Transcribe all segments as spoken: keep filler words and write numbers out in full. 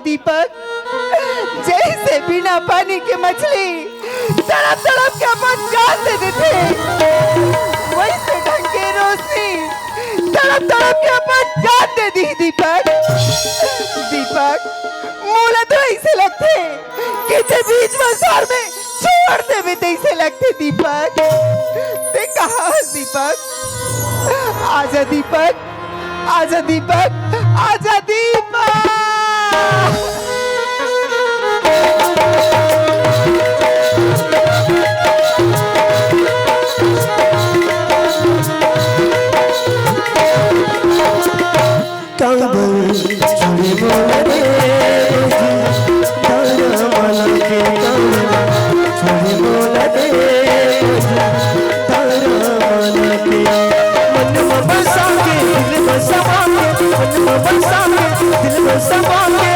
दीपक, जइसे बिना पानी के मछली तड़प तड़प के अपन जान दे देथे, वइसे ढंग के रोशनी तड़प तड़प के अपन जान दे दिही दीपक। दीपक, मोला तो अइसे लगथे कि ते बीच म सार में छोड़ देबे तइसे लगथे दीपक। ते कहाँ हस दीपक? आजा दीपक, आजा दीपक, आजा दीपक। काबर छोड़े मोला रे मौजी, तारा माला के काबर छोड़े मोला रे मौजी, तारा माला के। मन में बसा के, दिल में समा के, मन में बसा के, दिल में समा के,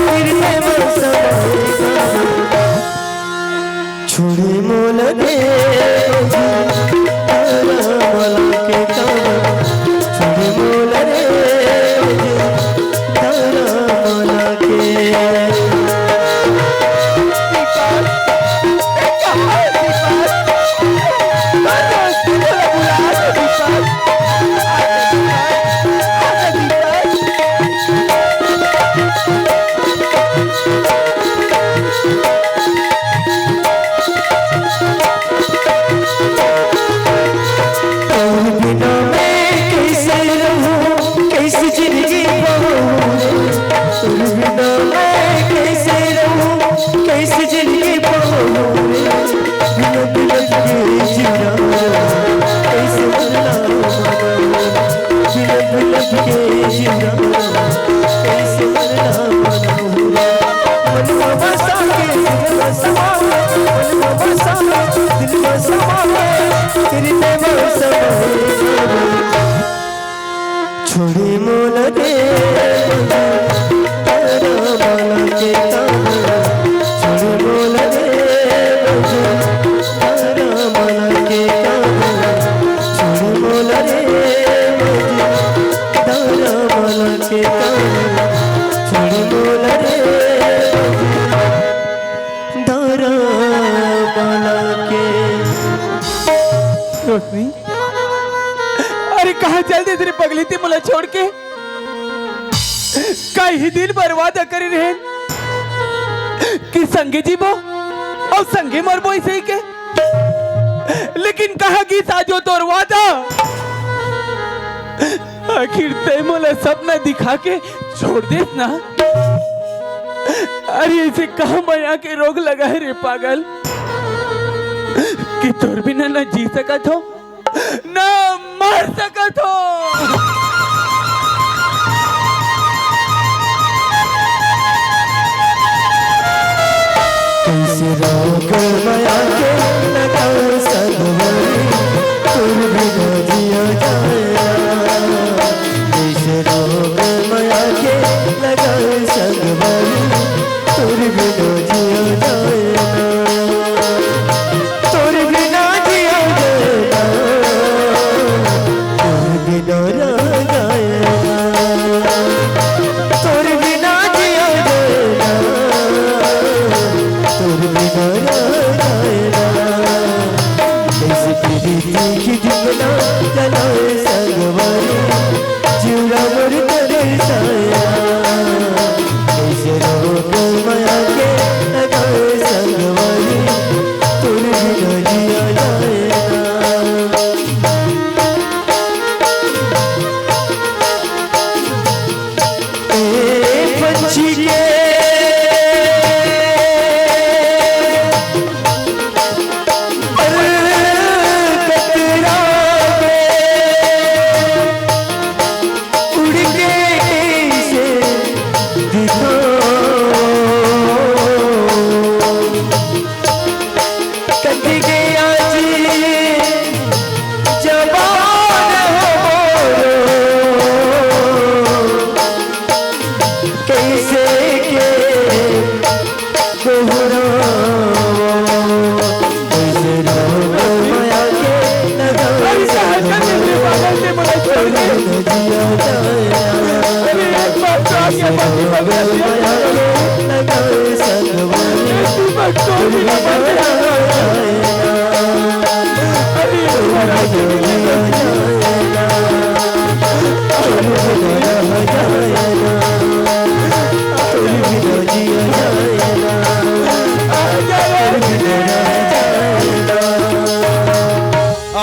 दिल में बसा के। छोड़े मोला रे मौजी, तारा माला के काबर। छोड़े मोला रे मौजी, तारा माला के। दीपक, ए कहाँ हे दीपक? हर रोज तू मोला भुला दे दीपक। आजा दीपक, आजा दीपक। तोर बिना मैं कैसे रहूं, कैसे जिंदगी पाऊं? तोर बिना मैं कैसे रहूं, कैसे जिंदगी पाऊं? बिलख बिलख के जीना, कैसे मरना मनाऊं? बिलख बिलख के जीना, कैसे मरना मनाऊं? मन में बसा के, दिल में समा के, मन में बसा के, दिल में समा के, तेरी प्रेम समा के। छोड़े मोला रे मौजी, तारा माला के काबर। छोड़े मोला रे मौजी, तारा माला के काबर। छोड़े मोला रे मौजी, तारा माला के काबर। छोड़े मोला रे मौजी, तारा माला के। रोशनी, अरे कहाँ चल दे तेरे पगली ते मोला छोड़ के? कई दिन बर वादा करे रहेन कि संगे जीबो अउ संगे मरबो, अइसे कहिके। लेकिन कहाँ गिस आज ओ तोर वादा? आखिर ते मोला सपना दिखा के छोड़ देस ना। अरे अइसे कहाँ मया के रोग लगा हे रे पागल, कि तोर बिना ना जी सकत हों, ना मर सकत हों। कइसे रोग मया के लगावंव संगवारी, तोर बिना जिया जाए ना। कइसे रोग मया के लगावंव संगवारी, तोर बिना जिया जाए ना। तोर बिना जिया जाए ना, तोर बिना रह जाए ना, तोर बिना जिया जाए ना, तोर बिना रह जाए ना। कइसे प्रीति के जुगना जलाए संगवारी, जिउरा मोर तरसाए ना।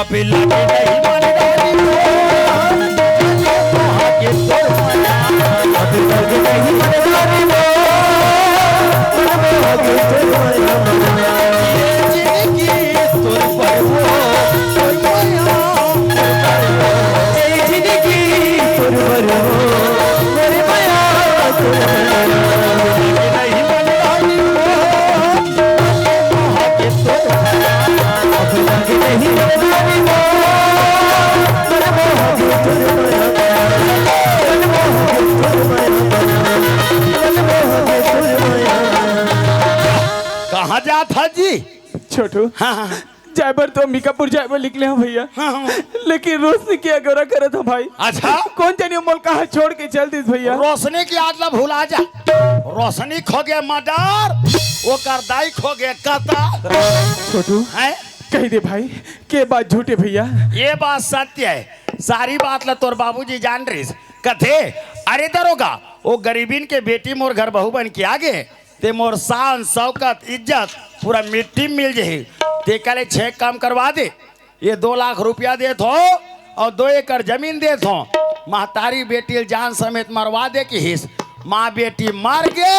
अभी लगे नहीं मन रानी मोर, अभी लगे नहीं मन रानी मोर, जिंदगी तोर पर हो, तोर माया तोर पर हो। ए जिंदगी तोर पर हो, मोर माया तोर पर हो। नहीं मन रानी मोर, मोह के तोर माया। अब लागे नहीं मन रानी मोर, मोर माया तोर माया। मन मोह के तोर माया। मन मोह के तोर माया। कहाँ जात हा जी? छोटू, हाँ, हाँ। जाए बर तो अंबिकापुर जाए बर निकले हंव भैया। हाँ, हाँ। लेकिन रोशनी के अगोरा करत हंव भाई। अच्छा। कोन जनी मोला कहाँ छोड़ के चल दिस भैया। रोशनी के याद ला भुला जा। रोशनी के होगे मर्डर, ओकर दाई के होगे कतल। छोटू, हैं? कहि दे भाई, के बात झूठ हे भैया? ये बात सत्य हे। सारी बात ला तोर बाबूजी जान रहिस। कथे, अरे दरोगा, वो गरीबिन के बेटी मोर घर बहू बन के आ गे, ते मोर शान, शौकत, इज्जत पूरा मिट्टी में मिल जही। तेकर ले छेक काम करवा दे। ये दो लाख रुपया देत हंव अउ दो एकड़ जमीन देत हंव। महतारी बेटी ल जान समेत मरवा दे किहिस। माँ बेटी मर गे,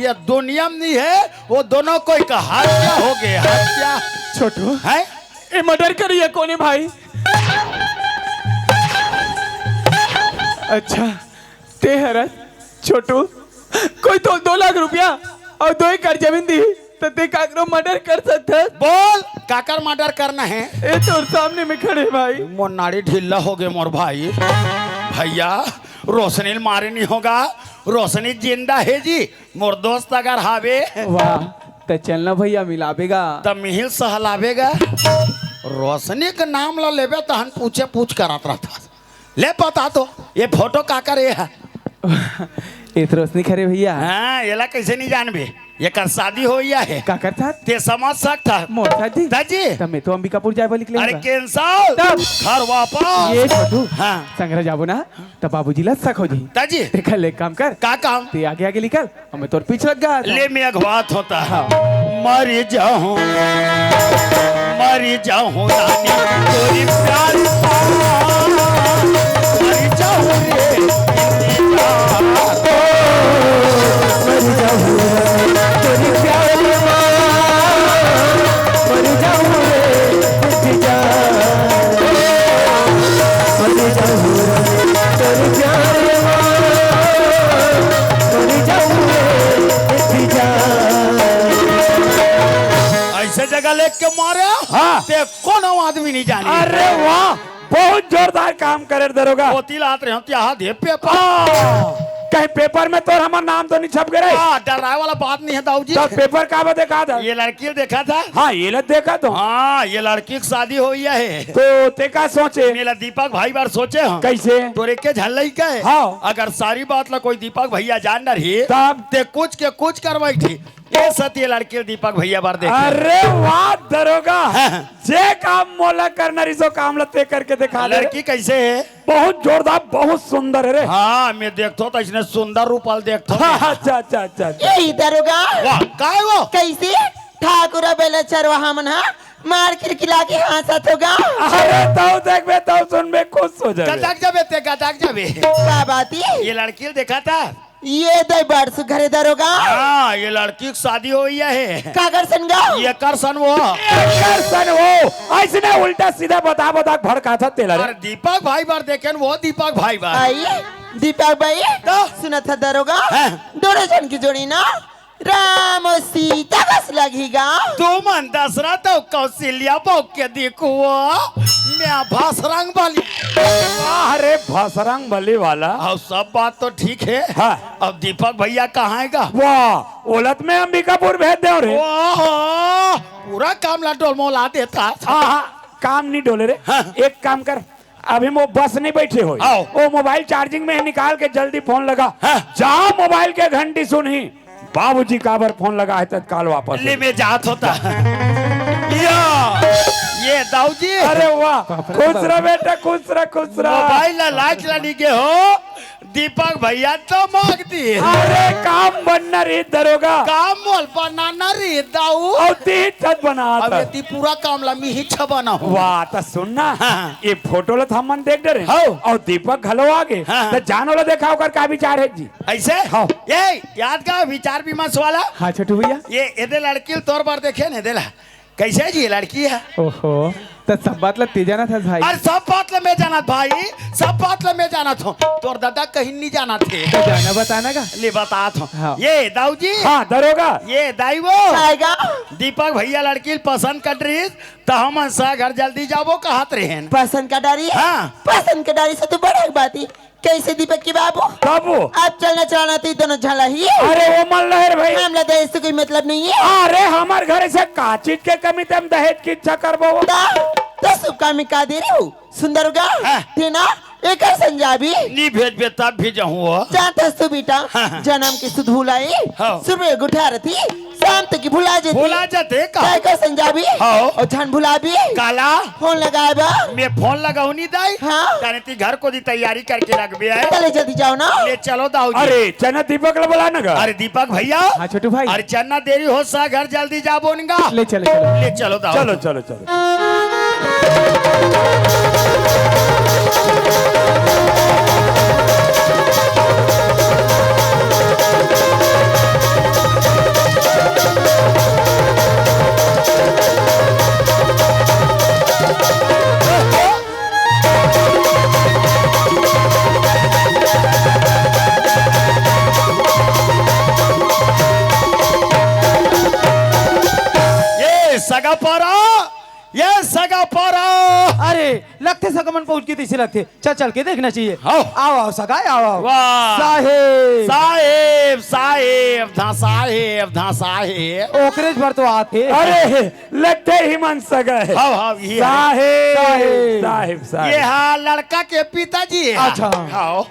ये दुनिया में नहीं हे, वो दोनों कोई का हत्या हो गे, हत्या। छोटू, हैं? ये मर्डर करिया कोन हे भाई? अच्छा, ते हरस छोटू, कोई तो दो लाख रुपया अउ दो एकड़ जमीन दिही, त ते काकरो मर्डर कर सकथस। बोल, काकर मर्डर करना हे? ए तोर सामने में खड़े भाई। मोर नाड़ी ढीला हो गे मोर भाई। भैया, रोशनी ल मारे नहीं होगा, रोशनी जिंदा हे जी, मोर दोस्त अगर हावे। वाह, त चलना भैया मिलाबे गा। त मिहिल सहलाबे गा। रोशनी के नाम ला लेबे तहन पूछे पूछ करत रहथस। ले बता तो, ये फोटो काकर हे? ए त रोशनी खरे भैया। हाँ, एला कैसे नहीं जानबे? एकर शादी होइया हे। काकर साथ? ते समझ सकथस। मोर साथ जी? त जी। त मैं तो अंबिकापुर जाए बर निकले अरे हंव। Cancel। तब? घर वापस। ये छोटू। हाँ। संघरा जाबो ना, त बाबूजी ला शक हो जाही। त जी। तेकर ले एक काम कर। का काम? ते आगे आगे निकल। हमें तोर पीछे लग गया था। ले मैं अगवात होता। हाँ। मर जाऊं, मर जाऊं रानी तोरी प्यार मा। मर जाऊं रे इंतजार। मर जाऊं रानी तोरी प्यार मा। मर जाऊं रे इंतजार। मर जाऊं रानी तोरी प्यार मा। मर जाऊं रे इंतजार। ऐसे जगह लेके मारे, हाँ। ते कोनो आदमी नहीं जाने। अरे वाह, बहुत जोरदार काम करे दरोगा। ओती लात रहे हो, त्या हाथ ये पेपर। हाँ, कहीं पेपर में तोर हमर नाम तो नहीं छप गए रे? हाँ, डराए वाला बात नहीं है दाऊ जी। तो पेपर का बा देखा था? ये लड़की देखा था? हाँ, ये लत देखा तो। हाँ, ये लड़की की शादी होइया हे। तो ते का सोचे? मेला दीपक भाई बार सोचे हंव। कैसे? तोरे के झल्लई का है? हाँ। अगर सारी बात ला कोई दीपक भैया जान डरही, तब? ते कुछ के कुछ करवाई थी। ए सती लड़की दीपक भैया बर देखे। अरे वाह दरोगा, हाँ। जे काम मोला करना रहिस ओ काम ला ते करके देखा दे। लड़की कैसे है? बहुत जोरदार, बहुत सुंदर है रे। हाँ, मैं देखथों त इसने सुंदर रूपल देखथों। हाँ, अच्छा, अच्छा, अच्छा, अच्छा। यही दरोगा। वाह, काय वो? कैसे? ठाकुर बेला चरवाहा मन हा मार किरकिला के हाँसत होगा। अरे तौ देखबे, तौ सुनबे, खुश हो जाबे। गदक जाबे ते, गदक जाबे। का बात ये? ये लड़की देखा था? ये दे बड़ सुघरे दरोगा। हाँ, ये लड़की की शादी होइया हे। काकर सन गा? ये कर सन वो। ये कर सन वो। ऐसने उल्टा सीधा बता बता के भड़का था तेला रे। अरे दीपक भाई बार देखेन वो दीपक भाई बार। आई, दीपक भाई। तो? सुना था दरोगा? हाँ। दोनों जन की जोड़ी ना राम और सीता कस लगही गा। तू मन दशरथ अउ कौशल्या बहू के देखो, मैं भसरंग बली। वाह रे भसरंग बली वाला। अब सब बात तो ठीक है। हाँ। अब दीपक भैया कहाँ है गा? वाह, ओलत में अंबिकापुर भेज दे रे। वाह, पूरा काम ला डोलमोला देता। हाँ, हाँ, काम नहीं डोले रे। हाँ। एक काम कर, अभी वो बस नहीं बैठे हो। आओ। वो मोबाइल चार्जिंग में है, निकाल के जल्दी फोन लगा। हाँ। जहाँ मोबाइल के घंटी सुनही, बाबूजी काबर फोन लगा है, तत्काल वापस ले, हो। मैं जात होता। या, ये दाऊ जी। अरे वाह, खुश रह बेटा, खुश रह, खुश रह। मोबाइल ला लाइट ला नी गे हो, दीपक भैया तो मांग दी। अरे काम बनना रे दरोगा। काम मोल बनाना रे दाऊ। अउ ती छत बना अब था। ये ती पूरा काम ला मी ही छबा ना हो। वाह, त सुन ना, हाँ। ये फोटो ला त हमन देख डरे। हाँ। अउ दीपक घलो आगे। हाँ। त जान वाला देखा ओकर का विचार है जी। ऐसे? हाँ। ये याद का विचार विमर्श वाला? हाँ छोटू भैया। ये एदे लड़की तोर बार देखे ने देला। कैसे जी लड़की है? ओहो, त सब बात ला ते जानत हस भाई। अरे सब बात ला मैं जानत भाई, सब बात ला मैं जानत हूँ। तोर दादा कहीं नहीं जानत थे। त जाना बताना का? ले बतात हूँ। हाँ। ये दाऊ जी। हाँ, दरोगा। ये दाई वो। आएगा। दीपक भैया लड़की पसंद कर रही, त हमन सा घर जल्दी जाबो कहत रहेन। पसंद कर डारी? हाँ। पसंद कर डारी से तो बड़ा बात ही। कैसे दीपक के बाबू? बाबू। अब चलना चलाना तो ये दोनों झला ही है। अरे वो मल नहीं रे भाई। हमला दहेज से कोई मतलब नहीं है। अरे हमार घर से का चीज के कमी ते हम दहेज की इच्छा करबो? ता, तो शुभ काम में का दे रही हूँ? सुंदर होगा? हाँ। थे ना? एक और संजाबी। नी भेजबे तब भी जाहूँ वो। जानत हस तू बेटा, हाँ, हाँ। जन्म के सुध भुलाई, हाँ। सुबह उठा रही, शाम तक की भुला जाती। भुला जाते का? काय का संजाबी? हाँ। और झन भुलाबी? काला? फोन लगाए बा? मैं फोन लगाऊ नी दाई। हाँ। ताने ती घर को दी तैयारी करके रख बे है। चले जल्दी जाओ ना। ले चलो दाऊ जी। अरे चना दीपक ला बुला ना गा। अरे दीपक भैया। हाँ छोटू भाई। अरे चना देरी हो सा घर जल्दी जा बोनगा। ले चलो, चलो। ले चलो दाऊ। चलो, चलो, चलो। ये सगा पारा, ये सगा पारा। अरे, लगथे सगा मन पहुंच के तइसे लगथे। चल, चल के देखना चाहिए। आओ। आओ, आओ, सगा, आओ, आओ। वाह। साहेब। साहेब, साहेब, धा साहेब, धा साहेब। ओकरेच बर तो आथे। अरे, लगथे ही मन सगा है। हाव, हाव, ये है। साहेब, साहेब। साहेब, साहेब। ये हा लड़का के पिताजी है। अच्छा। हाव।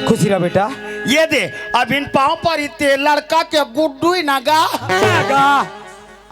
खुशी रह बेटा। ये दे, अब इन पाँव पर इते लड़का के गुड्डू ही ना गा। ना गा।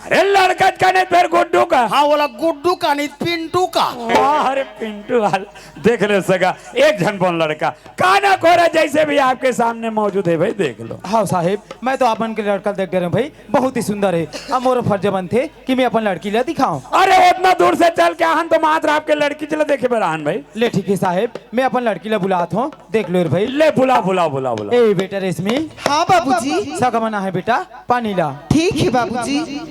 अरे लड़का का नहीं, फिर गुड्डू का। हाँ, बोला गुड्डू का नहीं, पिंटू का। वाह, अरे पिंटू वाला। देख ले सगा, एक झन बोन लड़का। काना कोरा जैसे भी आपके सामने मौजूद है भाई, देख लो। हाँ साहेब, मैं तो आपन के लड़का देख डरे हूँ भाई, बहुत ही सुंदर है। अब मोर फर्ज बनथे कि मैं अपन लड़की ला दिखाऊं। अरे उतना दूर से चल के आहन तो मात्र आपके लड़की चला देखे बर आहन भाई। ले ठीक है साहेब, मैं अपन लड़की ला बुलात हूँ, देख लो रे भाई। ले बुला, बुला, बुला, बुला। ए बेटा रेशमी। हाँ बाबूजी। सगा मन आहे बेटा, पानी ला। ठीक है बाबूजी।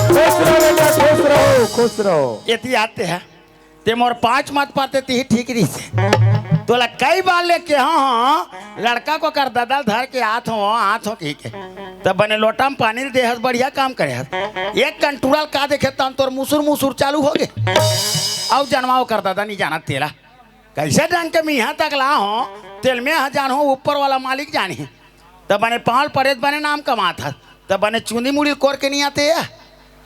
खुश रहो बेटा, खुश रहो, खुश रहो। एती आते हैं। ते मोर पाँच मत पाते तिही ठीक रहिसे। तोला कई बार ले केहे हंव, लड़का को कर ददल धर के आत हंव, आत हंव कहिके। तब बने लोटा म पानी ल दे हस, बढ़िया काम करे हस। एक कन टूरा ल का देखे तहन तोर मुसुर मुसुर चालू होगे। अउ जनवा ओकर ददा नी जानत तेला। कइसे ढंग के मिहा तक ला हंव, तेला में ह जानहूं, ऊपर वाला मालिक जानही। त बने पांव ल परेत बने नाम कमात हस। त बने चुंदी मुड़ी ल कोर के नी आते या?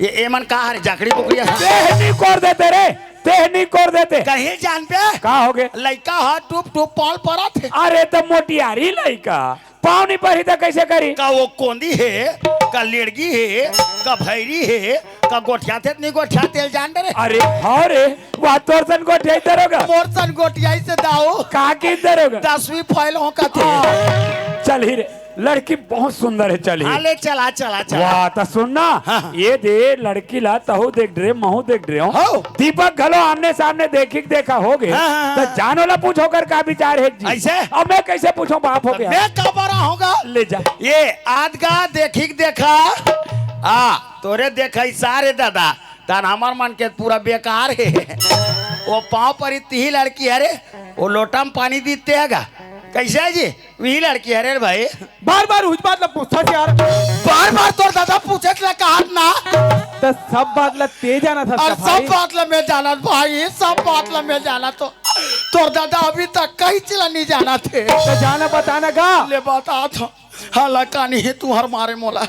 ये, ये मन का हरे, जाकड़ी बुकड़ी असन। तेह नी कोर देते रे, तेह नी कोर देते। कहीं जान पे? का होगे? लइका ह टूप टूप पांव ल परत हे। अरे त मोटियारी लइका, पांव नी परही त कइसे करही? का वो कोंदी हे, का लेड़गी हे, का भैरी हे, का गोठियाथे त नी गोठियाथे ल जान डरे। अरे हव रे, वाह तोर सन गोठियाई दरोगा। मोर सन गोठियाइसे दाऊ। का की दरोगा? दसवीं फेल हों कथे। हाँ, चल ही रे। लड़की बहुत सुंदर है, चल ही। हाँ, ले चला, चला, चला। वाह, त सुन ना, हाँ, हाँ। ये दे लड़की ला, तहू देख डरे, महू देख डरे हंव। हो। दीपक घलो आमने सामने देखी के देखा होगे। हाँ, हाँ, त हाँ। जान वाला पूछो कर का विचार हे जी। अइसे? अब मैं कइसे पूछों, बाप होगे। मैं का बड़ा होगा? ले जा। ये आदगा देखी के देखा। आ, तोरे देखइसा रे दादा। तहन हमर मन के पूरा बेकार हे। वो पांव परी तिही लड़की हरे, वो लोटा म पानी दीते हे गा। कइसे हे जी? वही लड़की हरे रे भाई। बार बार उहीच बात ला पूछथस यार। बार बार तोर दादा पूछत ला कहत ना। त सब बात ला ते जानत हस अरे का सब भाई? बात ला मैं जानत भाई, सब बात ला मैं जानत हों। तोर दादा अभी तक कहीं चला नहीं जानत हे। त जाना बताना का? ले बता तो। हाँ, लकानी हे तुहर मारे मोला।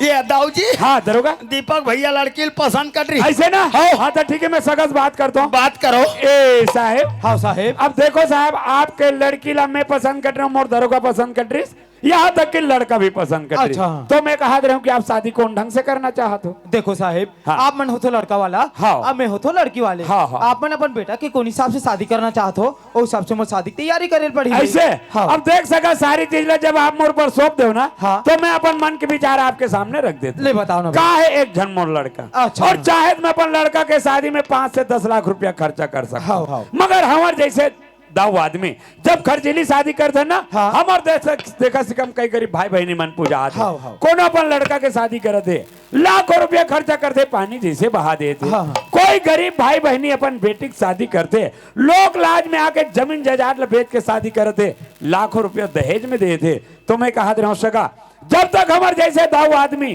ये दाऊ जी। हाँ, दरोगा। दीपक भैया लड़की ल पसंद कर रही। ऐसे ना? हाँ। हाँ, तो ठीक है, मैं सगा से बात करता हूँ। बात करो। ए साहेब। हाँ साहेब। अब देखो साहेब, आपके लड़की ला मैं पसंद कर रहा हूँ, मोर दरोगा पसंद कर रही, यहाँ तक कि लड़का भी पसंद कर रही। अच्छा। तो मैं कहा रहा हूँ कि आप शादी कौन ढंग से करना चाहत हो? देखो साहेब, हाँ। आप मन होथो लड़का वाला, हाँ। अब मैं होथो लड़की वाले। हाँ, हाँ। आप मन अपन बेटा के कौन हिसाब से शादी करना चाहत हो, ओ हिसाब से मोर शादी के तैयारी करे ल पड़ही। ऐसे? हाँ। अब देख सका सारी चीज ला जब आप मोर पर सौंप देव ना, हाँ। तो मैं अपन मन के विचार आपके सामने रख देता हूँ। ले बताओ ना का भाई। है एक झन मोर लड़का। अच्छा। और चाहे तो मैं अपन लड़का के शादी में पाँच से दस लाख रुपया खर्चा कर सकता हूँ। हाँ, हाँ। मगर हमर जैसे दाऊ आदमी जब खर्चीली शादी करथे ना, हाँ। हमर देख, देखा सिकम कई गरीब भाई बहनी मन पूजा आथे। हाँ, हाँ। कोनो अपन लड़का के शादी करत हे, लाखों रुपया खर्चा करथे, पानी जैसे बहा देथे। हाँ, हाँ। कोई गरीब भाई बहनी अपन बेटी के शादी करथे, लोक लाज में आके जमीन जायदाद ला बेच के शादी करत हे, लाखों रुपया दहेज में देथे। तो मैं कहत रहा हूँ सगा, जब तक हमर जैसे दाऊ आदमी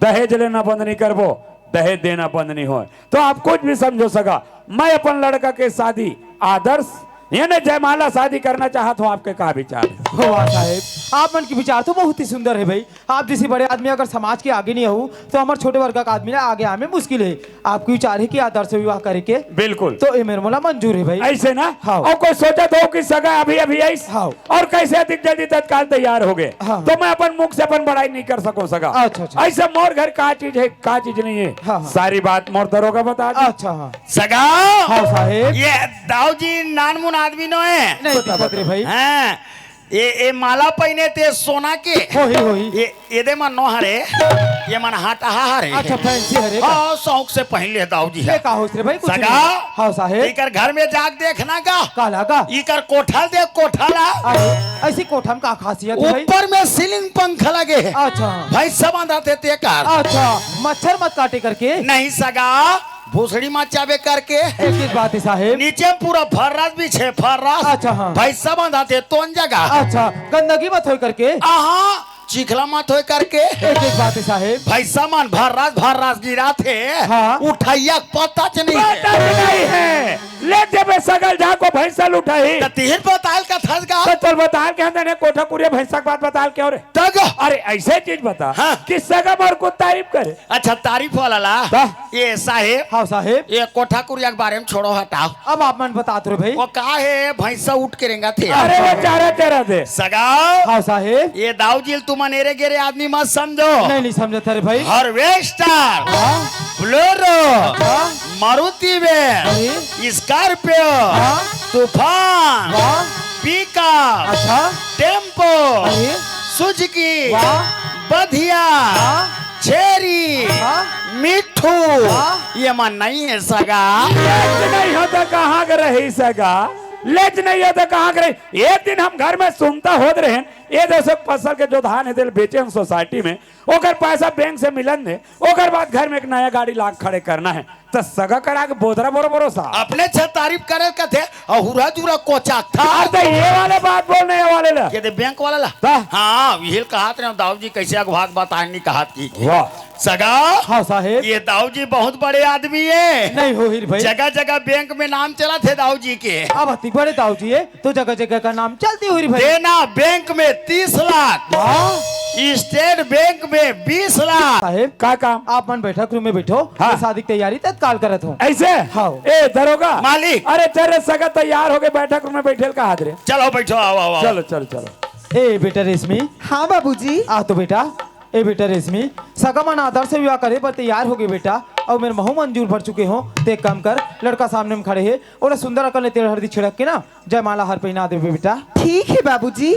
दहेज लेना बंद नहीं करबो, दहेज देना बंद नहीं होय, तो आप कुछ भी समझो सगा, मैं अपन लड़का के शादी आदर्श यानी जयमाला शादी करना चाहत हूँ, आपके का विचार है? वाह साहेब, आप मन के विचार तो बहुत ही सुंदर है भाई। आप जैसे बड़े आदमी अगर समाज के आगे नहीं हो तो हमर छोटे वर्ग का आदमी ना आगे आवे में मुश्किल है। आपके विचार है कि आदर्श विवाह करे के? बिल्कुल। तो ये मेरे मोला मंजूर है भाई। ऐसे ना? हाँ। और कोई सोचत हो कि सगा अभी अभी आइस हाँ। और कैसे अधिक जल्दी तत्काल तैयार हो गए, हाँ। तो मैं अपन मुख से अपन बड़ाई नहीं कर सको सगा। अच्छा, अच्छा। ऐसे मोर घर का चीज है, का चीज नहीं है, हाँ, हाँ। सारी बात मोर दरोगा बता दे। अच्छा, हाँ। सगा। हाँ साहेब। ये दाऊ जी नानमुन आदमी नो है। नहीं बता, दिखत रे भाई। हाँ। ये, ये माला पहिने ते सोना के। होही, होही। ये, ये दे मन नो हरे। ये मन हाटा हरे। अच्छा, फैंसी हरे का? हाँ, शौक से पहन ले दाऊ जी ये है। का होत रे भाई? कुछ सगा। नहीं। हाँ साहेब। इकर घर में जाके देखना का? का लगा? इकर कोठा देख, कोठा ला। अरे, ऐसी कोठा में का खासियत है भाई? ऊपर में सीलिंग पंखा लगे है। अच्छा। भैंसा बांधा थे ते कर। अच्छा, मच्छर मत काटे करके। नहीं सगा। भोसड़ी म चाबे करके। एक चीज बात है साहेब। नीचे में पूरा फर्रास बिछे, फर्रास। अच्छा, हाँ। भैंसा बांधा थे तोन जगह। अच्छा, गंदगी मत होय करके। आहा, चिखला मत होय करके। एक चीज बात है साहेब। भैंसा मन फर्रास, फर्रास गिरा थे। हाँ। उठैया के पता च नहीं है। पता च नहीं है। ले जबे सगल जा को भैंसा ल उठाही। त तिहिर बताल का थस गा। त तोर बताल के हम जाने कोठा कुरिया भैंसा के बात बताल के और। तग। अरे ऐसे चीज बता हाँ। कि सगा मोर को तारीफ करे। अच्छा, तारीफ वाला ला। वाह। ये साहेब, हाँ साहेब। ये कोठा कुरिया के बारे में छोड़ो, हटाओ। अब आप मन बतात रहे भाई। वो का है, भैंसा उठ के रेंगा थे। अरे वो चारा चरा दे। सगा। हाँ साहेब। ये दाऊ जी ल तुमन एरे गेरे आदमी मत समझो। नहीं, नहीं समझत रे भाई। हार्वेस्टर, हाँ। बोलेरो, हाँ। मारुति वैन, अरे। स्कॉर्पियो, हाँ। तूफान, वाह। पिकअप, अच्छा। टेम्पो, अरे। सुजुकी, वाह। बधिया, वाह। छेरी, वाह। मिट्ठू, वाह। ये मन नहीं है सगा। लेज नहीं हो त कहाँ के रही सगा? लेज नहीं हो त कहाँ के रही? एक दिन हम घर में सुनता होत रहे, ये जैसे फसल के जो धान है, तेल बेचे हम सोसाइटी में, ओकर पैसा बैंक से मिलन दे, ओकर बाद घर में एक नया गाड़ी लाके खड़े करना है, त सगा करा के बोदरा बोरो बोरो सा। अपने छे तारीफ करे कथे, और हुरा जुरा कोचा था। अरे त ये वाले बात बोलने ये वाले ला। के दे बैंक वाला ला? ता? हाँ, यही कहात रहे दाऊ जी कैसे अगवाग बताए नहीं कहात की। वाह। सगा? हाँ साहेब। ये दाऊ जी बहुत बड़े आदमी है। नहीं हो हीर भाई। जगह जगह बैंक में नाम चला थे दाऊ जी के। अब अति बड़े दाऊ जी है। तो जगह जगह का नाम चलती हुई रे भाई। देना बैंक में तीस लाख, हाँ। स्टेट बैंक में बीस लाख। साहेब, का काम? आप मन बैठक रूम में बैठो, हाँ। मैं शादी की तैयारी तत्काल करत हूँ। ऐसे? हाँ। ए दरोगा, मालिक। अरे चल रे सगा तैयार हो गए, बैठक रूम में बैठे ल कहा रे। चलो बैठो, आओ, आओ, आओ। चलो, चलो, चलो। ए बेटा रेशमी। हाँ बाबूजी। आ तो बेटा। ए बेटा रेशमी, सगा मन आदर से विवाह करे बर तैयार हो गए बेटा, और मेरे महू मंजूर भर चुके हो। ते एक काम कर, लड़का सामने में खड़े है, ओला सुंदर अकन ले तेल हरदी छिड़क के ना जयमाला हार पहना देबे बेटा। ठीक है बाबूजी।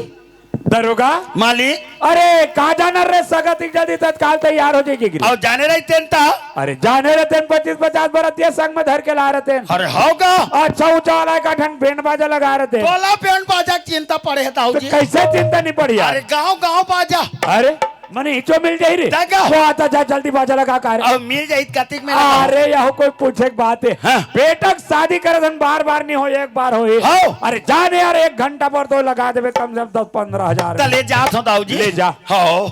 दरोगा। मालिक। अरे, का जाना रे, सगा इतनी जल्दी तत्काल तैयार हो जाएगी गिरी। और जाने रही तेन ता। अरे, जाने रहे तेन पच्चीस पचास बरतिया संग में धर के ला रहे तेन। अरे, होगा। अच्छा, ऊंचा वाला एक ठन बैंड बाजा लगा रहे तेन। बोला बैंड बाजा चिंता पड़े है दाऊ तो जी। कैसे चिंता नहीं पड़ी यार? अरे, गांव गांव बाजा। अरे, मने हिचो मिल जाही रे। तका। वो आता जा, जल्दी बाजा लगा का रे। अब मिल जाही, कतिक में लगा। अरे, यहो कोई पूछे के बात है। हाँ। बेटा के शादी करे धन बार बार नहीं हो, एक बार हो ही। हो। अरे, जाने यार, एक घंटा पर तो लगा देबे कम से कम दस पन्द्रह हजार। त ले जात हो दाऊ जी। ले जा। हो।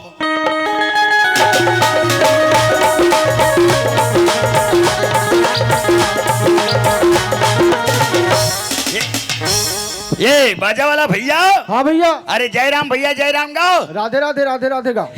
ये, ये बाजा वाला भैया। हाँ भैया। अरे जय राम भैया, जय राम गाओ। राधे राधे, राधे राधे गाओ।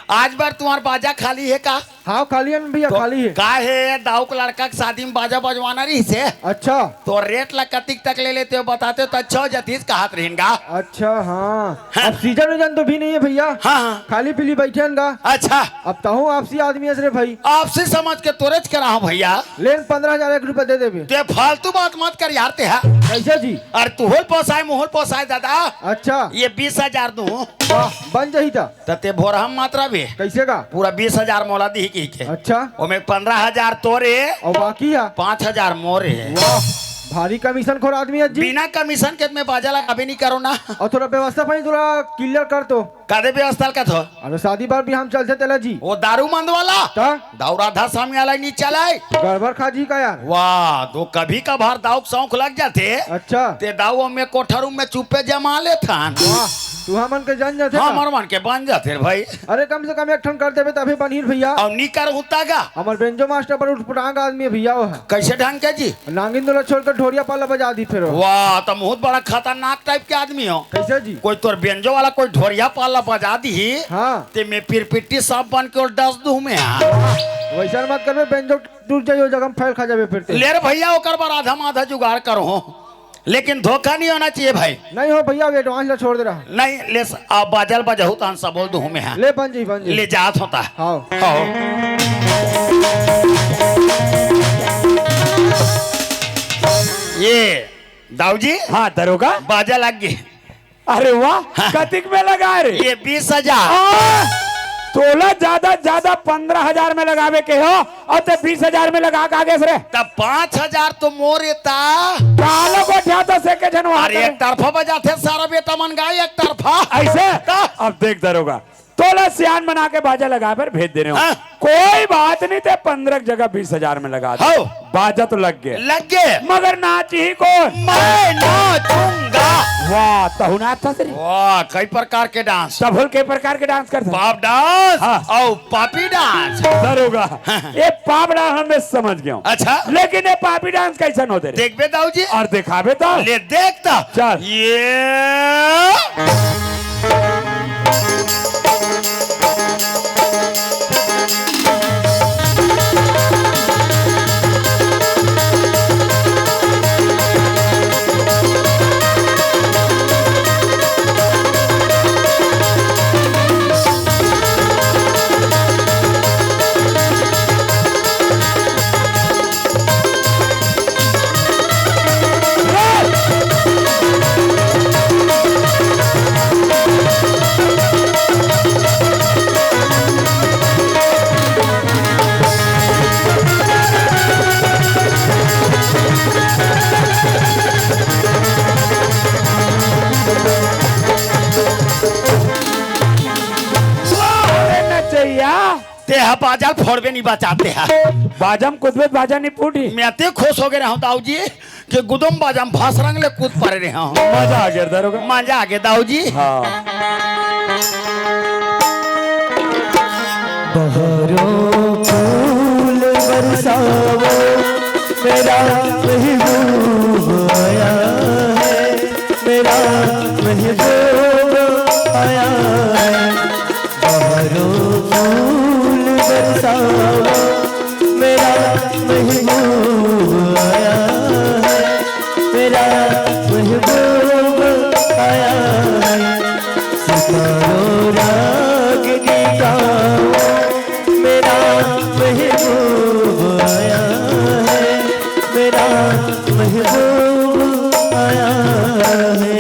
आज बार तुम्हार बाजा खाली है का? हाँ, खाली है ना भैया, तो खाली है। का है, दाऊ के लड़का के शादी में बाजा बजवाना रहिसे। अच्छा। तो रेट ला कतिक तक ले लेते हो, बताते हो तो अच्छा हो जातीस, कहत रहिन गा। अच्छा, हाँ। हाँ। अब सीजन वीजन तो भी नहीं है भैया। हाँ, हाँ। खाली पीली बैठे हैं गा। अच्छा। अब तहूँ आपसी आदमी हस रे भाई। आपसी समझ के तोरेच करा हूँ भैया। लेन पन्द्रह हजार एक रुपया दे देबे। ते फालतू बात मत कर यार ते हा। कैसे जी? अरे तू होल पोसाए, मुहूल पोसाए दादा। अच्छा। ये बीस हजार दूँ। वाह, बन जाही ता। त ते भोरहा म मात्रा बे। कैसे का? पूरा बीस हजार मोला दिही कहिके। अच्छा। ओमे पन्द्रह हजार तोरे। अउ बाकी हा? पाँच हजार मोरे। वाह, भारी कमीशन खोर आदमी है जी। बिना कमीशन के मैं बाजा लगाबे नहीं करो ना। अउ थोड़ा व्यवस्था पानी थोड़ा क्लियर कर तो। कादे व्यवस्था ल कथो? अरे शादी बार भी हम चलते तेला जी। वो दारू मंद वाला? त? दाऊ राधा स्वामी वाला नहीं चलाए। गड़बड़ खा जी का यार। वाह, तो कभी कभार दाऊ के शौक लग जाते। अच्छा। ते दाऊ में कोठा रूम में चुप्पे जमा लेथन। वाह, तू हमन के जान जाथे हाँ, का? हमर मन के बन जाथे रे भाई। अरे कम से कम एक ठन कर देबे तभी बनही रे भैया। अब नी कर होता गा। हमर बेंजो मास्टर पर उठपटांग आदमी है भैया वो है। कैसे ढंग के जी? नांगिन दोला छोड़ के ढोरिया पाला बजा दी फिर वो। वाह, तो बहुत बड़ा खतरनाक टाइप के आदमी हो। कैसे जी? कोई तोर बेंजो वाला कोई ढोरिया पाला बजा दी ही, हाँ। ते मैं पिरपिट्टी सांप बन के और डस दूं मैं। वैसा मत करबे, बेंजो टूट जाई, वो जगह में फैल खा जाबे फिर ते। ले रे भैया, ओकर बर आधा माधा जुगाड़ करो। लेकिन धोखा नहीं होना चाहिए भाई। नहीं हो भैया, अब एडवांस ला छोड़ दे रहा। नहीं, ले स-, आ, बाजल बजहू तान सब बोल दूं मैं, हाँ। ले बन जी, बन जी। ले जात होता। हाँ। हाँ। ये, दाऊ जी। हाँ, दरोगा। बाजा लग गई। अरे वाह, हाँ। कतिक में लगा रे? ये बीस हजार। आ, तोला ज्यादा, ज्यादा पन्द्रह हजार में लगावे के हो, अउ ते बीस हजार में लगा के आगे से रे। तब पाँच हजार तो मोर एता। कालो गोठिया तो से के झन वहाँ अरे, करे। एक तरफा बजाथे सारा बेटा मन गाय, एक तरफा। ऐसे? त? अब देख दरोगा, तोला सियान बना के बाजा लगा पर भेज दे रहे हो। हाँ। कोई बात नहीं, ते पन्द्रह की जगह बीस हजार में लगा दे। हौ। बाजा तो लग गए। लग गए। मगर नाची कौन? मैं नाचूंगा। वाह, तहु नाचथस रे। वाह, कई प्रकार के डांस। तब बोल, कई प्रकार के डांस करथस? पाप डांस हाँ। अउ पापी डांस। दरोगा, हाँ। ये पाप डांस हम समझ गए हूँ। अच्छा। लेकिन ये पापी डांस कैसन होते रे? देखबे दाऊ जी। अउ देखाबे तो? ले देख तो। चल। ये वाह रे नचैया। ते ह बाजा ल फोड़बे नहीं बचाते ह। बाजा म कूदबे त बाजा नहीं फूटी। मैं अते खुश हो गए रहूं दाऊ जी कि गुदम बाजा म भसरंग ले कूद पड़े रहे हूं। मजा आ गया दरोगा। मजा आ गया दाऊ जी। हाँ। बहारों फूल बरसावो, मेरा महबूब आया है, मेरा महबूब आया है। बहारों फूल बरसाओ, मेरा महबूब आया है, मेरा महबूब आया है। सितारों रागनी गाओ, मेरा महबूब आया है, मेरा महबूब आया है।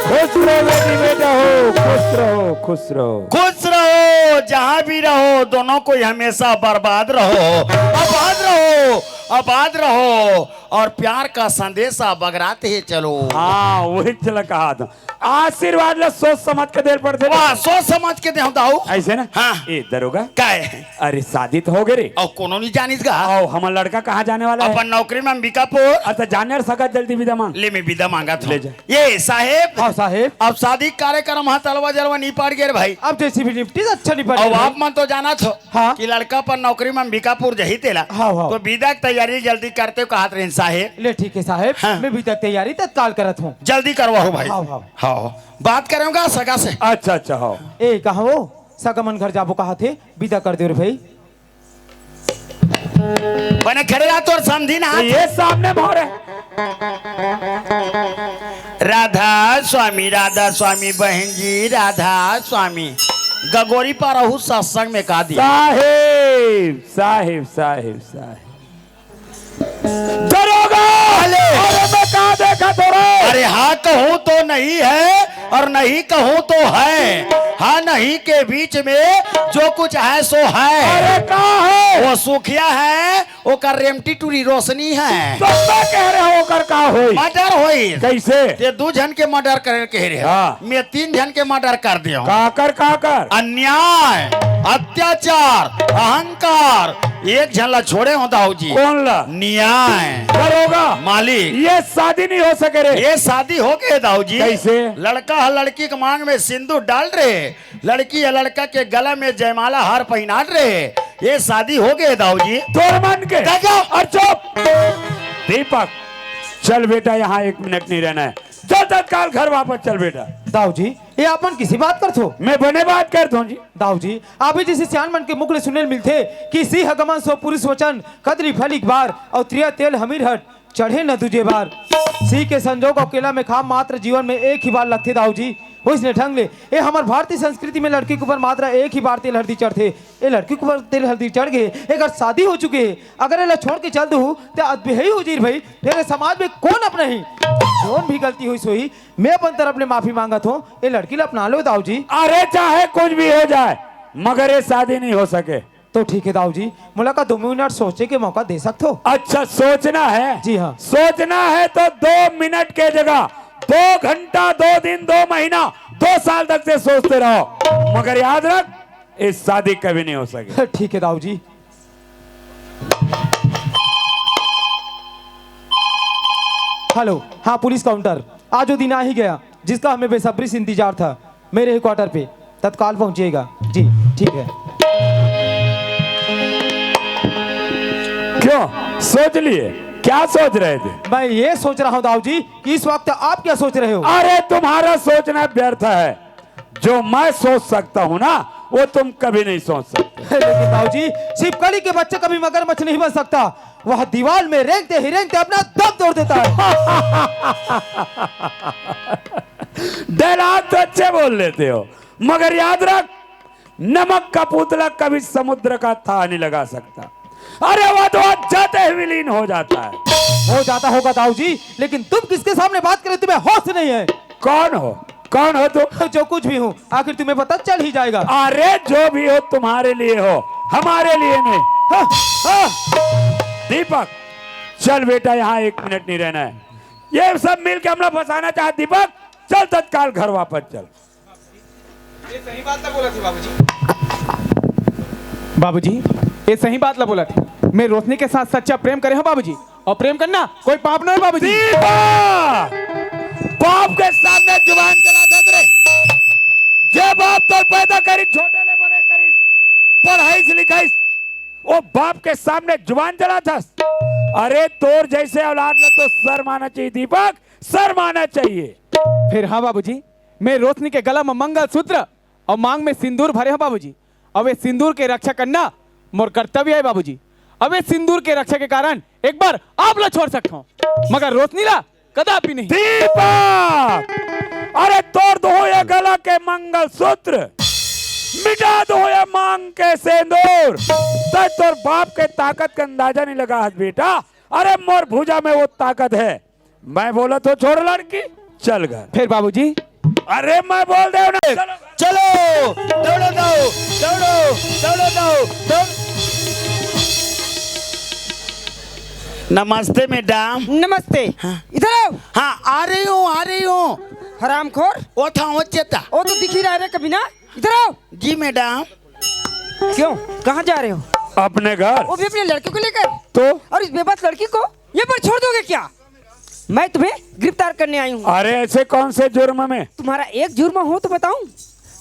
खुश रहो बेटी बेटा हो, खुश रहो, खुश रहो। खुश रहो, जहाँ भी रहो, दोनों को हमेशा बर्बाद रहो, आबाद रहो, आबाद रहो। और प्यार का संदेशा बगरात हे चलो। हाँ, वही चला कहा था। आशीर्वाद ला सोच समझ के देर पड़थे। वाह, सोच समझ के देहूं दाऊ। ऐसे ना? हाँ। ए, दरोगा। काय है? अरे, शादी तो हो गए रे। अउ कोनो नहीं जानिस गा। अउ हमर लड़का कहाँ जाने वाला है? अपन नौकरी में अंबिकापुर। अच्छा, जाने और सगा जल्दी विदा मांग। ले, मैं विदा मांगा था। ले जा। ये साहेब। हाँ, साहेब। अब शादी कार्यक्रम हा तलवा जलवा निपट गए रे भाई। अब जैसी भी निपटी, अच्छा निपट अब गए आप भाई। मन तो जाना थो हाँ। कि लड़का अपन नौकरी में अंबिकापुर जही तेला। हाँ, हाँ। तो विदा के तैयारी जल्दी करते हो कहात रहे साहेब। ले ठीक है साहेब, हाँ। मैं विदा के तैयारी तत्काल करत हूँ। जल्दी करवाओ भाई। हाँ, हाँ। हाँ, बात करूंगा सगा से। अच्छा, अच्छा, हाँ। ए, कहा वो? सगा मन घर जाबो कहा थे, विदा कर दे रे भाई। बने खड़े रहा तोर समझी ना। तो ये सामने मोर है। राधा स्वामी, राधा स्वामी, बहन जी, राधा स्वामी। गगोरी पर रहू सत्संग में का दिया? साहेब, साहेब, साहेब, साहेब। दरोगा! अरे! अरे मैं कहा देखा थोड़ा? अरे हाँ कहूँ तो नहीं है और नहीं कहूँ तो है। हाँ नहीं के बीच में जो कुछ है सो है। अरे का है? वो सुखिया है, ओकर रेमटी टूरी रोशनी है। तो मैं कह रहे हो ओकर का होई? मर्डर होई। कैसे? ते दू झन के मर्डर करे कह रहे हो। हाँ। मैं तीन झन के मर्डर कर दिया हूँ। काकर, काकर? अन्याय, अत्याचार, अहंकार। एक झन ला छोड़े हो दाऊ जी। कौन ला? न्याय। दरोगा। मालिक। ये शादी नहीं हो सके रे। ये शादी हो गए दाऊ जी। कैसे? लड़का ह लड़की के मांग में सिंदूर डाल रहे, लड़की ह लड़का के गला में जयमाला हार पहनात रहे। ये शादी हो गए दाऊ जी। तोर मन के। दादा। और चुप। दीपक, चल बेटा, यहाँ एक मिनट नहीं रहना है। चल तत्काल घर वापस चल बेटा। दाऊ जी, ये आप मन किसी बात करथो? मैं बने बात करत हूँ जी। दाऊ जी, अभी जैसे सियान मन के मुख ले सुने ल मिलथे कि सिंह गमन सो पुरुष वचन, कदरी फल एक बार, और त्रिया तेल हमीर हट, चढ़े न दूजे बार। सिंह के संजोग और केला में खाम मात्र जीवन में एक ही बार लगथे दाऊ जी। वइसने ढंग ले, ए हमर भारतीय संस्कृति में लड़की के ऊपर मात्र एक ही बार तेल हरदी चढ़थे। ए लड़की के ऊपर तेल हरदी चढ़ गए, एकर शादी हो चुके हे, अगर एला छोड़ के चल दूँ, ते अदबेही हो जही भाई। फिर ए समाज में कौन अपनाही? जौन भी गलती होइस होही, मैं अपन तरफ ले माफी मांगत हूँ, ए लड़की ला अपना लो दाऊ जी। अरे चाहे कुछ भी हो जाए, मगर ये शादी नहीं हो सके। तो ठीक है दाऊ जी, मोला का दो मिनट सोचे के मौका दे सकथो? अच्छा, सोचना है? जी हाँ। सोचना है तो दो मिनट के जगह दो घंटा, दो दिन, दो महीना, दो साल तक से सोचते रहो, मगर याद रख, ये शादी कभी नहीं हो सके। ठीक है दाऊ जी। हेलो, हाँ पुलिस काउंटर, आज वो दिन आ ही गया जिसका हमें बेसब्री से इंतजार था। मेरे ही क्वार्टर पे तत्काल पहुंचिएगा। जी, ठीक है। क्यों, सोच लिए? क्या सोच रहे थे? मैं ये सोच रहा हूँ दाऊ जी कि इस वक्त आप क्या सोच रहे हो? अरे, तुम्हारा सोचना व्यर्थ है। जो मैं सोच सकता हूँ ना, वो तुम कभी नहीं सोच सकते। लेकिन दाऊ जी, छिपकली के बच्चे कभी मगरमच्छ नहीं बन सकता। वह दीवार में रेंगते ही रेंगते अपना दम तोड़ देता है। डायलॉग तो अच्छे बोल लेते हो, मगर याद रख, नमक का पुतला कभी समुद्र का थाह नहीं लगा सकता। अरे, वो तो जाते ही विलीन हो जाता है। हो जाता होगा दाऊ जी, लेकिन तुम किसके सामने बात करे, तुम्हें होश नहीं है। कौन हो? कौन हो तुम? जो कुछ भी हूँ, आखिर तुम्हें पता चल ही जाएगा। अरे, जो भी हो, तुम्हारे लिए हो, हमारे लिए नहीं। हाँ, हाँ। दीपक, चल बेटा, यहाँ एक मिनट नहीं रहना है। ये सब मिल के हमला फंसाना चाहत। दीपक, चल तत्काल घर वापस चल। ये सही बात ला बोला थे बाबूजी। बाबूजी, ये सही बात ला बोला थे। मैं रोशनी के साथ सच्चा प्रेम करे हूँ बाबूजी, और प्रेम करना कोई पाप नहीं बाबूजी। दीपा! बाप के सामने जुबान चलाथस रे। जे बाप तोर पैदा करी, छोटे ले बड़े करी, पढ़ाई से लिखाई, वो बाप के सामने जुबान चलाथस। अरे, तोर जैसे औलाद ला तो शर्म आना चाहिए दीपक, शर्म आना चाहिए। फिर हाँ बाबूजी, मैं रोशनी के गला में मंगलसूत्र और मांग में सिंदूर भरे हूँ बाबूजी। अब ये सिंदूर के रक्षा करना मोर कर्तव्य है बाबूजी। अब ये सिंदूर के रक्षा के कारण एक बार आप ला छोड़ सकता हूँ, मगर रोशनी ला कदापि नहीं। दीपक! अरे तोड़ दूं ये गला के मंगलसूत्र, मिटा दूं ये मांग के सिंदूर। तै तोर बाप के ताकत का अंदाजा नहीं लगा हस बेटा। अरे मोर भुजा में वो ताकत है। मैं बोला तो छोड़ लड़की, चल घर। फिर बाबूजी? अरे मैं बोल दे ना, चलो। चलो, दौड़ो दाऊ, दौड़ो, दौड़ो दाऊ, दौड़। नमस्ते मैडम। नमस्ते। हाँ। इधर आओ। हाँ, आ रही हूँ, आ रही हूँ। हरामखोर। वो था, वो चेता। वो तो दिख ही रहा है रे कमीना। इधर आओ। जी मैडम। क्यों, कहाँ जा रहे हो? अपने घर। वो भी अपने लड़के को लेकर? तो? और इस बेबस लड़की को ये पर छोड़ दोगे क्या? मैं तुम्हें गिरफ्तार करने आई हूँ। अरे, ऐसे कौन से जुर्म में? तुम्हारा एक जुर्म हो तो बताऊं?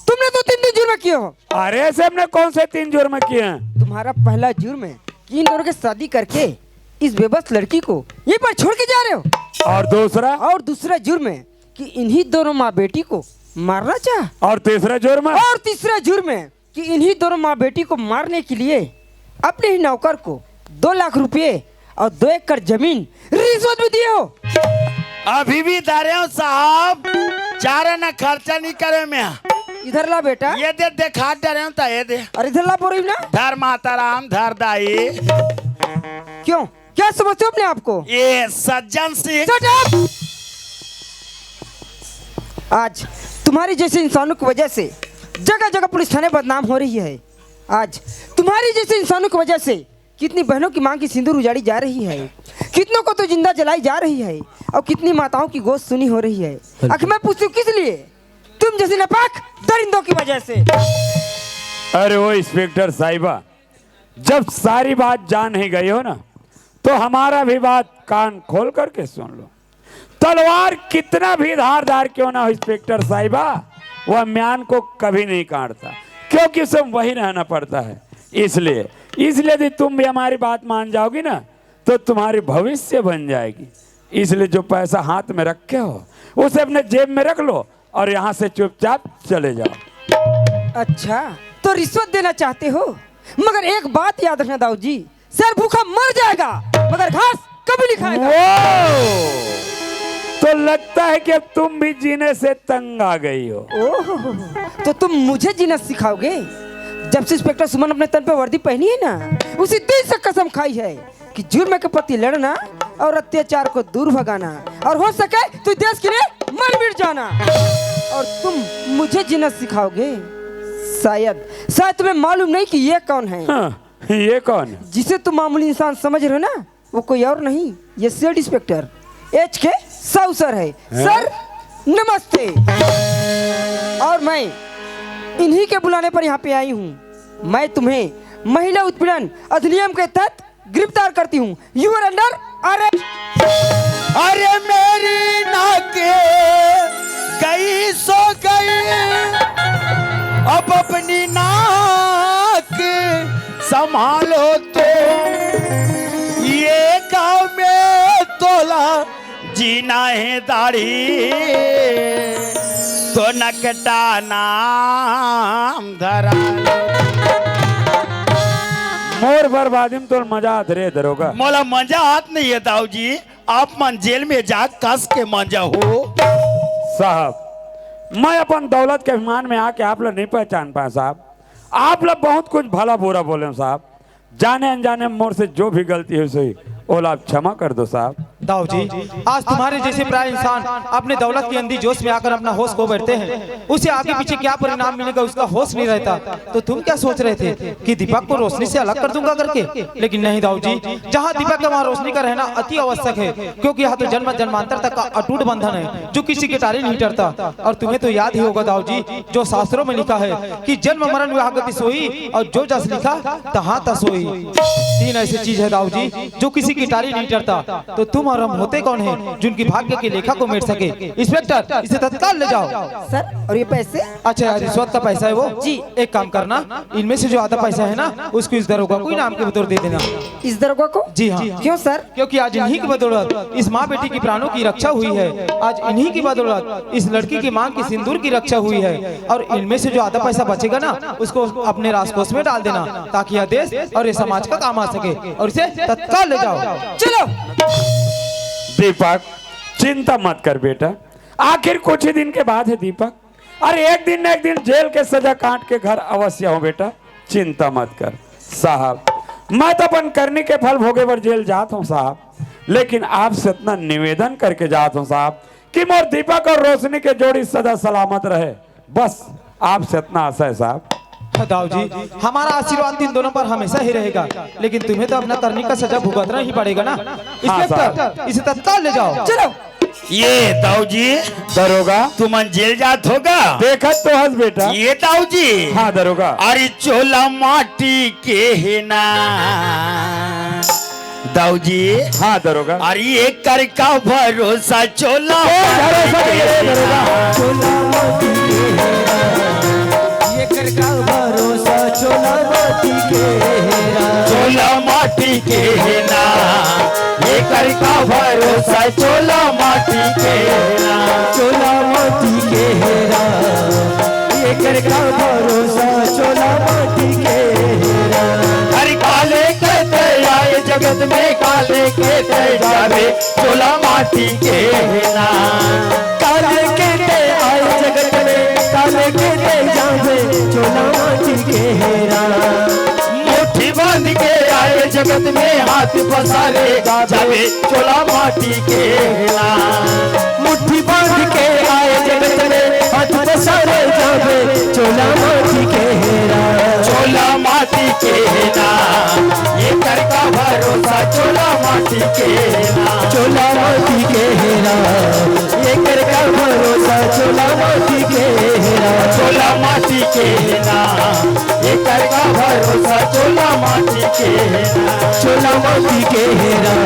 तुमने तो तीन तीन जुर्म किए हो। अरे, ऐसे हमने कौन से तीन जुर्म किए हैं? तुम्हारा पहला जुर्म है कि इन दोनों की शादी करके इस बेबस लड़की को यहीं पर छोड़ के जा रहे हो। और दूसरा? और दूसरा जुर्म है कि इन्हीं दोनों माँ बेटी को मारना चाह। और तीसरा जुर्म? और तीसरा जुर्म है कि इन्हीं दोनों माँ बेटी को मारने के लिए अपने ही नौकर को दो लाख रुपए और दो एकड़ जमीन रिश्वत में दिए हो। अभी भी दे रहे हो साहब, चार आना खर्चा नहीं करे मैं। इधर ला बेटा। ये दे, दिखा दे रहे हो तो ये दे। और इधर ला बोरी ना। धर माता राम, धर दाई। क्यों, क्या समझते हो अपने आप को? ये सज्जन सिंह। Shut up! आज तुम्हारी जैसे इंसानों की वजह से जगह जगह पुलिस थाने बदनाम हो रही है। आज तुम्हारी जैसे इंसानों की वजह से कितनी बहनों की मांग की सिंदूर उजाड़ी जा रही है, कितनों को तो जिंदा जलाई जा रही है और कितनी माताओं की गोद सुनी हो रही है। आखिर मैं पूछती हूँ किस लिए? तुम जैसे नापाक दरिंदों की वजह से। अरे वो इंस्पेक्टर साहिबा, जब सारी बात जान ही गई हो ना, तो हमारा भी बात कान खोल करके सुन लो। तलवार कितना भी धारदार क्यों ना हो इंस्पेक्टर साहिबा, वह म्यान को कभी नहीं काटता, क्योंकि उसे वही रहना पड़ता है। इसलिए, इसलिए यदि तुम भी हमारी बात मान जाओगी ना, तो तुम्हारी भविष्य बन जाएगी। इसलिए जो पैसा हाथ में रखे हो, उसे अपने जेब में रख लो और यहाँ से चुपचाप चले जाओ। अच्छा, तो रिश्वत देना चाहते हो, मगर एक बात याद रखना दाऊ जी, सर भूखा मर जाएगा, मगर घास कभी नहीं खाएगा। वो तो लगता है कि अब तुम भी जीने से तंग आ गई हो। ओह, तो तुम मुझे जीना सिखाओगे? जब से इंस्पेक्टर सुमन अपने तन पे वर्दी पहनी है ना, उसी दिन से कसम खाई है कि जुर्म के प्रति लड़ना और अत्याचार को दूर भगाना, और हो सके तो देश के लिए मर मिट जाना। और तुम मुझे जीना सिखाओगे? शायद, शायद तुम्हें मालूम नहीं कि ये कौन है। हाँ, ये कौन है? जिसे तुम मामूली इंसान समझ रहे हो ना, वो कोई और नहीं, ये सेठ इंस्पेक्टर एच के साहू सर है। हैं? सर, नमस्ते। और मैं इन्हीं के बुलाने पर यहाँ पे आई हूँ। मैं तुम्हें महिला उत्पीड़न अधिनियम के तहत गिरफ्तार करती हूँ। You are under arrest। अरे मेरी नाक गई सो गई, अब अपनी नाक संभालो तुम। ये गांव में तोला जीना है दाढ़ी, तो नकटा नाम धरा। मोर बर्बादी में तोर मजा आत रे दरोगा। मोला मजा आत नहीं है दाऊ जी, आप मन जेल में जा कस के मजा हो। साहब, मैं अपन दौलत के अभिमान में आके आप ला नहीं पहचान पाया साहब। आप ला बहुत कुछ भला बुरा बोले हूँ साहब। जाने अनजाने मोर से जो भी गलती हुई सही, ओला आप क्षमा कर दो साहब। दाऊ जी, आज तुम्हारे जैसे प्राय इंसान अपने दौलत की अंधी जोश में आकर अपना होश खो बैठते हैं। उसे आगे पीछे क्या परिणाम मिलेगा, उसका होश नहीं रहता। तो तुम क्या सोच रहे थे कि दीपक को रोशनी से अलग कर दूंगा करके? लेकिन नहीं दाऊ जी, जहाँ दीपक है वहाँ रोशनी का रहना अति आवश्यक है, क्योंकि यह तो जन्म जन्मांतर तक का अटूट बंधन है, जो किसी के टारी नहीं टरता। और तुम्हें तो याद ही होगा दाऊ जी, जो शास्त्रों में लिखा है कि जन्म मरण विवाह गति सोई, और जो जस लिखा तहाँ तस सोई। तीन ऐसी चीज है दाऊ जी, जो किसी की टारी नहीं टरता। तो तुम और हम होते कौन हैं, जिनकी भाग्य की लेखा को मेट सके? इंस्पेक्टर, इसे तत्काल ले जाओ। सर, और ये पैसे? अच्छा यार, रिश्वत का पैसा है वो। जी। एक काम करना, इनमें से जो आधा पैसा है ना, उसको इस दरोगा को इनाम के बतौर दे देना। इस दरोगा को? जी हाँ। क्यों सर? क्योंकि आज इन्हीं की बदौलत इस माँ बेटी की प्राणों की रक्षा हुई है। आज इन्हीं की बदौलत इस लड़की की मांग की सिंदूर की रक्षा हुई है। और इनमें से जो आधा पैसा बचेगा ना, उसको अपने राजकोष में डाल देना, ताकि यह देश और ये समाज का काम आ सके। और इसे तत्काल ले जाओ। चलो। दीपक, चिंता मत कर बेटा, आखिर कुछ ही दिन के बाद है दीपक। अरे, एक दिन न एक दिन जेल के सजा काट के घर अवश्य हो बेटा, चिंता मत कर। साहब, मैं तो अपन करनी के फल भोगे बर जेल जात हूँ साहब, लेकिन आपसे इतना निवेदन करके जात हूँ साहब कि मोर दीपक और रोशनी के जोड़ी सदा सलामत रहे, बस आपसे इतना आशा है साहब। दाऊ जी, हमारा आशीर्वाद इन दोनों पर हमेशा ही रहेगा, लेकिन तुम्हें तो अपना करनी का सजा भुगतना ही पड़ेगा ना। हाँ, इंस्पेक्टर, इसे तत्काल ले जाओ। चलो। ये दाऊ जी, दरोगा। तुमन जेल जात होगा। देखत तो हस बेटा। ये दाऊ जी। हाँ दरोगा। अरे चोला माटी के हे ना। दाऊ जी। हाँ दरोगा। अरे एकर का भरोसा चोला कोई भरोसा नहीं है दरोगा। चोला माटी के हे ना। एकर का भरोसा चोला माटी के हे ना। चोला माटी के हे ना। एकर का भरोसा चोला माटी के हे ना। चोला माटी के हे ना। एकर का भरोसा चोला माटी के हे ना। अरे काले के ते आए जगत में, काले के ते जाबे, चोला माटी के हे ना। काले के ते आए जगत में, काले के ते जाबे, चोला माटी के हे ना। मुट्ठी बांध के आए जगत में, हाथ पसारे जाबे, चोला माटी के हे ना। मुट्ठी बांध के आए जगत में, हाथ पसारे जाबे, चोला माटी के हे ना। चोला माटी के हे ना। एकर का भरोसा चोला माटी के हे ना। चोला माटी के हे ना। एकर का भरोसा चोला माटी के हे ना। चोला माटी के हे ना। एकर का भरोसा चोला माटी के हे ना। चोला माटी के हे ना।